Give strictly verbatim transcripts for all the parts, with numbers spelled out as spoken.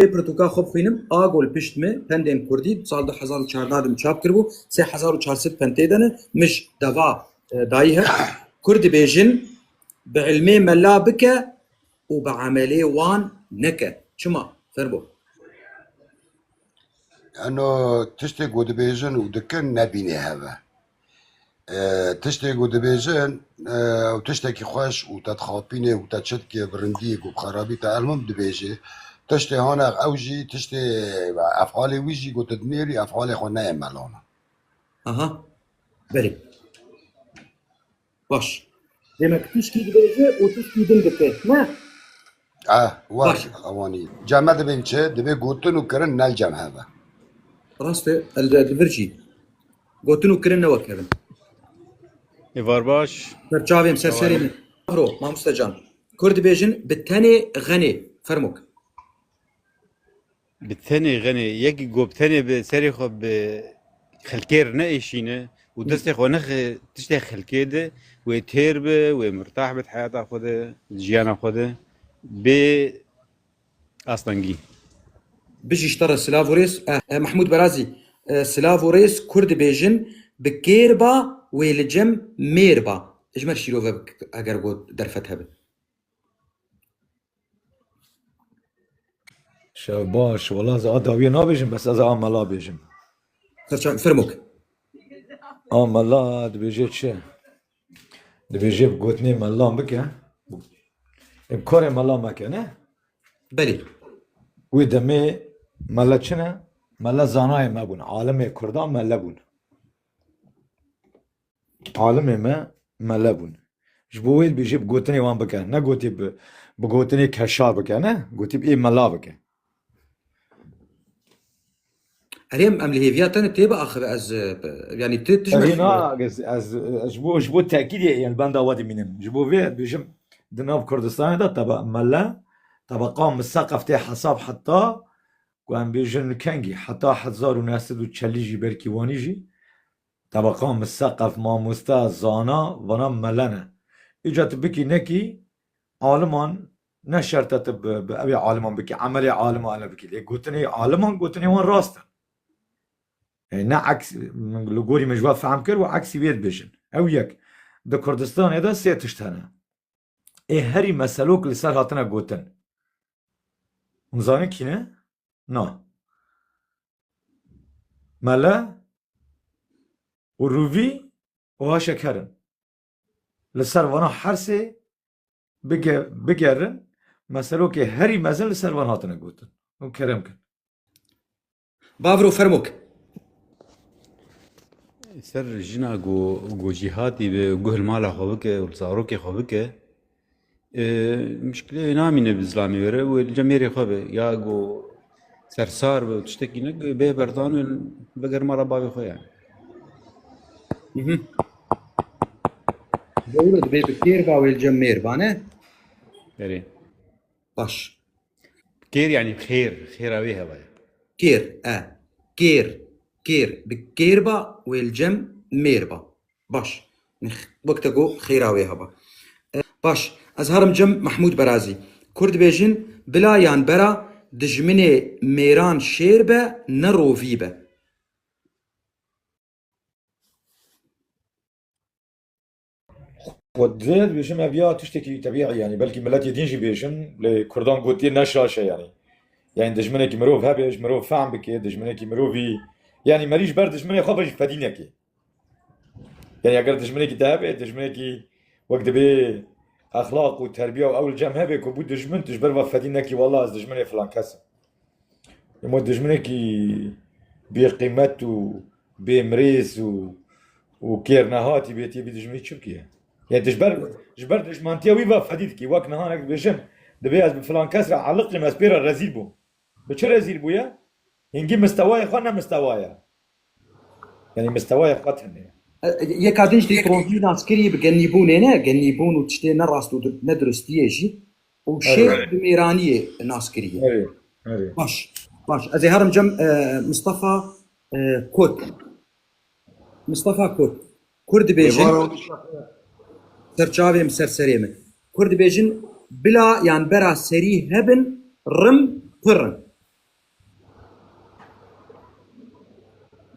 Vê pirtûka xwe bixwînim, a ku li pişt me, pendên kurdî, di sal du hezar û çardeh de min çap kiribû, sê hezar û çar sed pend tê de ne, min ji deva, e, dayî hev. Kurd dibêjin, bi ilmê mela bike û bi emelê wan neke. Çima? Fermo. Eno tiştê ku dibêjin û dikin nebînê hev e. E, tiştê ku dibêjin, e, ew tiştekî xweş û te dixapînê û te çi dikê bi rindiyê ku bi xerabî te elmim dibêjê. Tiştê hane ew jî tiştê efalê wî jî ku tu dinêrî efalê xwe neyê melana. Aha. Belê. Baş. Demek tişkî dibêje û tişkî din dike. Ne? Eh, wer Baş. Ewanî. Cem me dibên çi? Dibê gotin û kirin ne li cem hev e. Rast e, el, el vir jî. Gotin û kirin ne wek hev in. Êvar baş. Ser çavê min, ser serê min. Bro, mamoste can. Kurd dibêjin bi tenê xenê. Fermok. Bi tenê xenê, yekî ku bi tenê bi serê xwe bi xelkê re neêşîne û destê xwe nexe tiştê xelkê de, wê têr be, wê mirtah be di heyata xwe de, di jiyana xwe de, bê astengî. Bijî ji te re silav û rêz. Eh, eh, Mehmûd Berazî, eh, silav û rêz, Kurd dibêjin, bi kêr ba, wê li cem mêr ba. Ji me re şîrove bik, eger ku derfet hebe. Şev baş, wela ez a dawiyê nabêjim, bes ez a mela bêjim. Serçe, fermok. A mela dibêje çi? Dibêje bi gotinê mela bike. Em karê mela meke, ne? Belê. Wê demê mela çi ne? Mela zanayê me bûn. Alimê Kurdan mele bûn. Alimê me mele bûn. Ji bo wê dibêje bi gotinê wan bike. Ne gotî bi, bi gotinê keşar bike, ne? Gotî bi ê mela bike. Erê, em, em li hêviya te ne tê biaxive ez, e, yanî tu, tu ji me Erê na, ez, ez, ez ji bo, ji bo tekîdê, yani benda we dimînim. Ji bo vê dibêjim, di nav Kurdistanê de teba mele, tebeqa miseqef tê hesab heta ku em bêjin li kengî, heta hezar û neh sed û çelî jî belkî wanî jî, tebeqa miseqef, mamoste, zana, vana mele ne. Îca tu bikî nekî, aliman ne şert e tu bi, bi evê aliman bikî, emelê aliman ele bikî. Lê gotinê aliman, gotinê wan rast in. E, ne eks, min li gorî min ji we fehm kir û eksî wê dibêjin. Ew yek. Di Kurdistanê de sê tişt hene. Ê herî meselok li ser hatine gotin. Hûn zanin kî ne? Na. Mele û rûvî û ha şeker in. Li ser vana her sê bige-, bigerin, meselokê herî mezin li ser van hatine gotin. Hûn kerem kin. Bavro fermok. Ser jina ku, ku jî hatî bi guh li mala xwe bike û li zarokê xwe bike, e, mişkilê wê namîne bi zilamê were û li cem mêrê xwe be. Ya ku sersar be û tiştekî ne, bê berdan û veger mala bavê xwe yani. Mhm. Doğru, dibê bi kêr ba wê li cem mêr ba, ne? Erê. Baş. Kêr, yani xêr, xêra wê heva ye. Kêr, e. Kêr, kêr. Bi kêr ba, wê li cem mêr ba. Baş. Nix-, wek te got, xêra wê heva. E, baş. Ez herim cem Mehmûd Berazî. Kurd dibêjin, bila yan bera dijminê mêran şêr be, ne rovî be. Xwedê dibêjim ev ya tiştekî tebîî, yanî belkî miletê din jî bêjin, lê Kurdan gotiye ne şaş e yanî. Yanî dijminekî mirov hebe, ji mirov fehm bike, dijminekî mirovî, yanî merî ji ber dijminê xwe ve jî fedî neke. Yanî eger dijminekî te hebe, dijminekî wek dibê exlaq û terbiya û ew li cem hebe ku bû dijmin, tu ji ber ve fedî nekî, wela ez dijminê filan kes im. Ema dijminekî bêqîmet û bêmirêz û, û kêrnehatî bê tê bî dijminî çi bikî ye? Yani tu ji ber, ji ber dijmantiya wî ve fedî dikî. Wek niha nek dibêjin, dibê ez bi filan kes re eliqîm, ez pê re rezîl bûm. Bi çi rezîl bûye? Hingî mistewayê xwe ne mistewa ye. Yani mistewayê xwe tune ye. E, yeka din jî rovî nas kirî bi genîbûnê ne, genîbûn û tiştê ne rast û dur-, ne durustiyê jî. Û şêr bi mêraniyê nas kiriye. Erê, erê. Baş, baş. Ez ê herim cem, e, Mistefa, e, Kot. Mistefa Kot. Kurd dibêjin, serçavê min, ser serê min. Kurd dibêjin, bila yan bera serî hebin, rim pir in.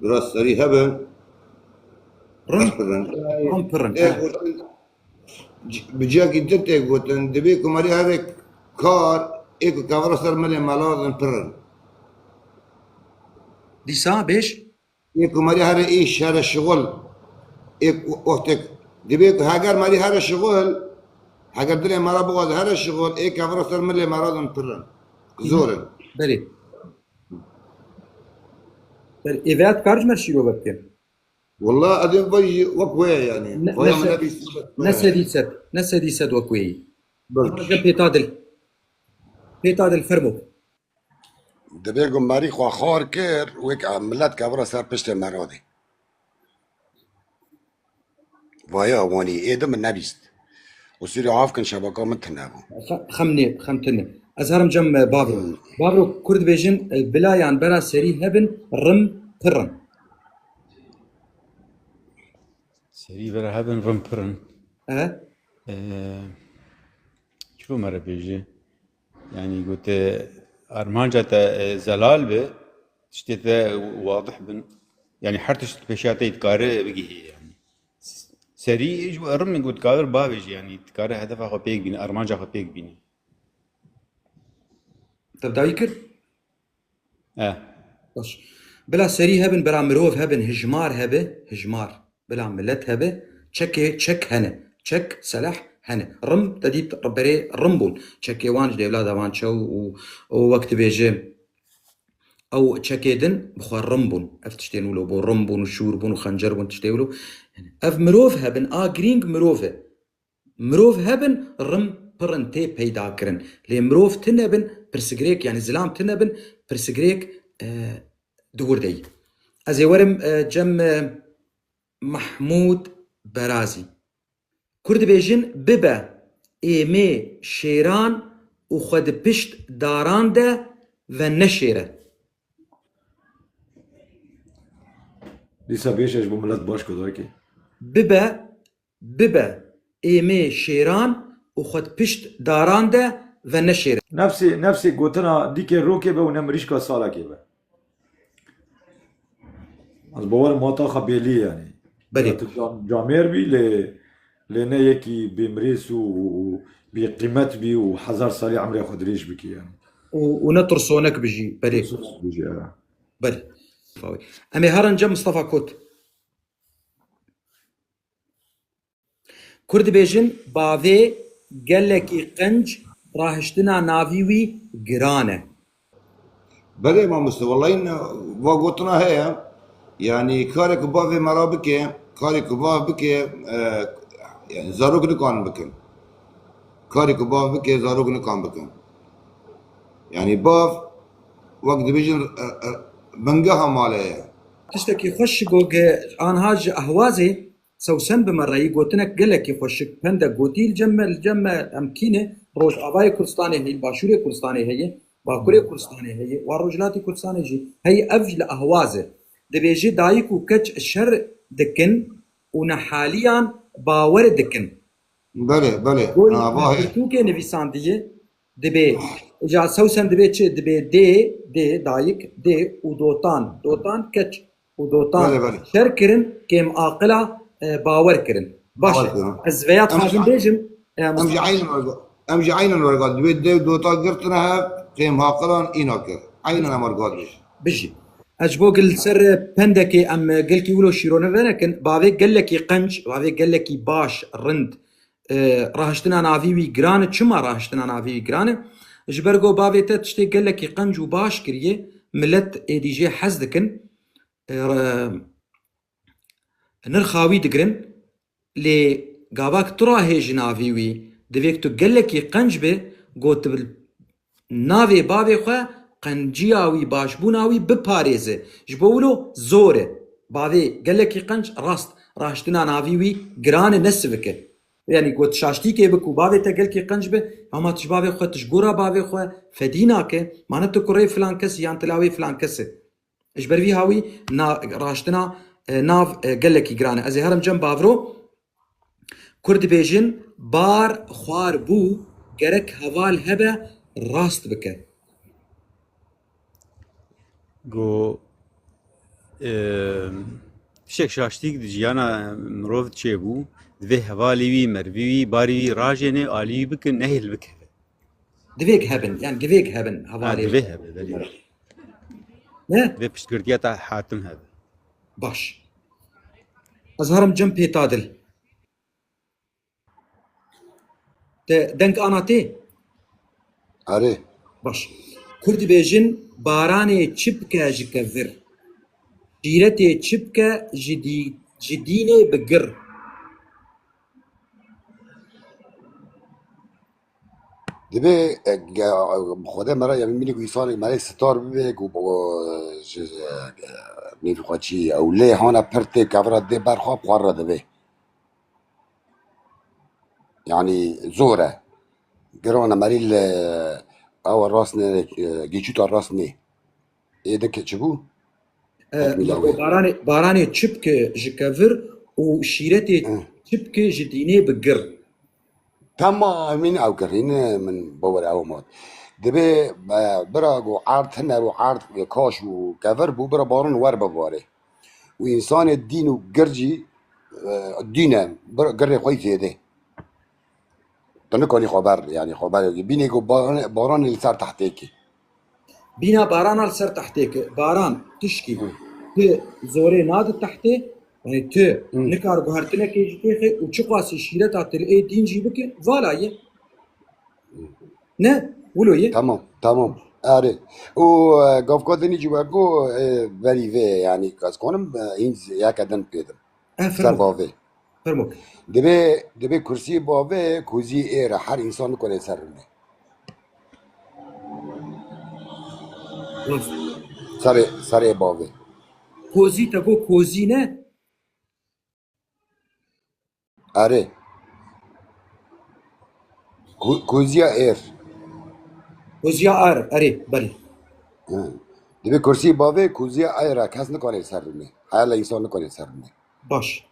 Biraz serî hebin. Rin? Rin. Rin pirin. Ê gotin, c-, bi cihekî din tê gotin, divê ku merî herê kar, ê ku kevra ser milê mela din pirin. Dîsa bêj? Ê ku merî herê îş, herê şixul, ê ku wextek, divê ku heger merî herê şixul, heger dilê mela bixwaze herê şixul, ê kevra ser milê mela din pirin. Zor in. Belê. Belê, ê veya dikar ji me şîrove bike? Walla ez ê vay wek wê ye yani. Ne, vaya ne min se-, nebîst wek wê ne ye. Sedî sed, ne sedî sed wek wê yî. Belkî. Pêta dil. Pêta dil fermo. Divê ku merî xwe xar kir, wek millet kevra ser piştê meradê. Vaya wanî, ê di min nebîst. Û sûrî af kin şebaka min tune bû. Xe-, xem nê, xem tune. Ez herim cem, e, Bavro. Hmm. Bavro, Kurd bêjin, e, bila yan bera serî hebin, rim pirin. Serî bera hebin, rim pirin. E? E, çilo me re bêjî? Yani gote armanca te, e, zelal be, tiştê te wadih bin. Yani her tişt pêşiya te dikare bigihê yani. Serî ji bo rim got kadir bavêjî yani dikare hedefa xwe pêk bîne, armanca xwe pêk bîne. Te bi dawî kir? E. Baş. Bila serî hebin, bila mirov hebin, hijmar hebe, hijmar. Bila milet hebe, çekê, çek hene. Çek, selah hene. Rim, te dît berê rim bûn. Çekê wan ji dewlada wan çew û, û wek dibêje, ew çekê din bi xwe rim bûn. Ev tiştên wilo bû, rim bûn û şûr bûn û xencer bûn, tiştê wilo. Ev mirov hebin, a girîng mirov e. Mirov hebin, rim pirin tê peyda kirin. Lê mirov tune bin, pirsigirêk, yani zilam tune bin, pirsigirêk, e, di wir de yî. Ez ê werim, e, cem, e, Mahmûd Berazî. Kur dibêjin, bibe êmê şêran û xwe di pişt daran de veneşêre. Dîsa bêje ji bo milet baş ku dayikê. Bibe, bibe êmê şêran û xwe di pişt daran de veneşêre. Nefsê, nefsê gotina dîkê rokê be û ne mirîşka salakê be. Ez bawer mata xwe bêlî yani. Belê. Ya tu cam-, camêr bî lê, lê ne yekî bêmirês û, û, û bêqîmet bî û hezar salî emrê xwe dirêj bikî yani. Û, û ne tirsonek bijî. Belê. Tirsonek bijî, evet. Belê. Em ê herin cem Mustafa Kot. Kur dibêjin, bavê gelekî qenc, rahiştina navî wî giran e. Belê mamoste, wellahî ne, va gotina heye. Yanî karê ku bavê me ra bike, karê ku bav bike, e, yani zarok nikan bikin. Karê ku bav bike, zarok nikan bikin. Yani bav, wek dibêjin, e, e, bingeha malê ye. Tiştekî xweş got, anha ji Ehwazê Sewsen bi me re yî gotinek gelekî xweşik, pendek gotî, li cem me, li cem me em kî ne, Rojavayê Kurdistanê heye, Başûrê Kurdistanê heye, Bakurê Kurdistanê heye, wa Rojhilatê Kurdistanê jî heye, ev ji li Ehwaz e. Dibêje dayik û keç şer dikin û nehaliyan bawer dikin. Belê, belê. Goyî pirtûkê nivîsandiye, dibê, ja Sewsen dibê çi? Dibê dê, dê, dayik, dê û dotan. Dotan keç û dotan. Belê, belê. Şer kirin, kêm aqila, e, bawer kirin. Baş e. Bawer kirin. Ez veya dixwazim bêjim, e, em jî Mustafa, eynen werga-, em jî eynen werga. Dibê dê û dota girtine hev, kêm aqilan îna kir. Eynen em werga dibêjin. Bijî. Ez ji bo gil ser, e, pendekê em, e, gelkî wilo şîrove nekin. Bavê gelekî qenc, bavê gelekî baş, rind, e, rahiştina navî wî giran e. Çima rahiştina navî wî giran e? Ji ber ku bavê te tiştê gelekî qenc û baş kiriye, milet êdî jê hez dikin, e, re-, nirxa wî digirin, lê gavak tu rahêjî navî wî, divê ku tu gelekî qenc be, ku tu bi navê bavê xwe qenciya wî, başbûna wî biparêze. Ji bo wilo zor e. Bavê gelekî qenc rast, rahiştina navî wî giran e, ne sivik e. Yanî got şaştîkê bik û bavê te gelkî qenc be, ama tu ji bavê xwe, tu ji gora bavê xwe fedî nake, mane tu kurê filan kes yan tu lawê filan kes e. Ji ber vî hawî na-, raştina, e, nav, e, gelekî giran e. Ez ê herim cem Bavro. Kur dibêjin, bar xwar bû, gerek heval hebe, rast bike. Go, Ee, tiştek şaştîk di jiyana mirov çêbû, divê hevalê wî, merivî wî, barî wî rajêne, alî wî bikin, nehêl bikeve. Divê ki hebin, yani divê ki hebin Ha, hevalê. divê hebe, belê. Ne? Divê piştgirtiya te hatim hebe. Baş. Ez herim cem pêta dil. Te deng ana tê? Erê. Baş. Kurd dibêjin baranê çi bike ji kevir. Şîretê çi bike ji dî-, ji dînê bi gir. Dibê e, ge- Xwedê me re, yani, mînik wî salê me rê sitar bibe ku bo- ji e, nêvî xwe çî ew lê hana pir tê kevira dê ber xwe bi xwe re dibê. Yani zor e. Giran e merî li ew rast nê, e, gîçûta rast nê. Ê dike çi bû? E, baranê, baranê çi bike ji kevir û şîretê çi bike ji dînê bi gir. Tamam, min ew kirîne, min bawer ew mat. Dibê e, bira ku erd hine û erd kaş û kevir bû, bira baran wer bibarê. Û însanê dîn û gir jî e, dîn e, bira girê xwe yî zêde. Tu nikanî xwe ber, yani xwe ber. Bînê ku baran, baran li ser tehtê kî. Bîna barana li ser tehtê ki, baran tişkî tu zorê nadi tehtê, yani tu nikar guhertinekê jî têxê û çiqasî şîreta tu li ê dîn jî bike, vala ye. Ne? Wilo ye. Tamam, tamam. Erê. Û e, gavka dinî jî wego e, berî vê, yani ez konim e, hîn yeke din pêdim. E, Ser bavê. Fermo. Dibê, dibê kursî bavê, kuzî êr e. Her însan nikare ser rûnê. Rast. Serê, serê bavê. Kozî te got kozî ne? Erê. Ku, kuziya êr. Koziya ar, erê, belê. Hı. Dibê kursî bavê, kuziya êr e. Kes nikare ser rûnê. Heyala însan nikare ser rûnê. Baş.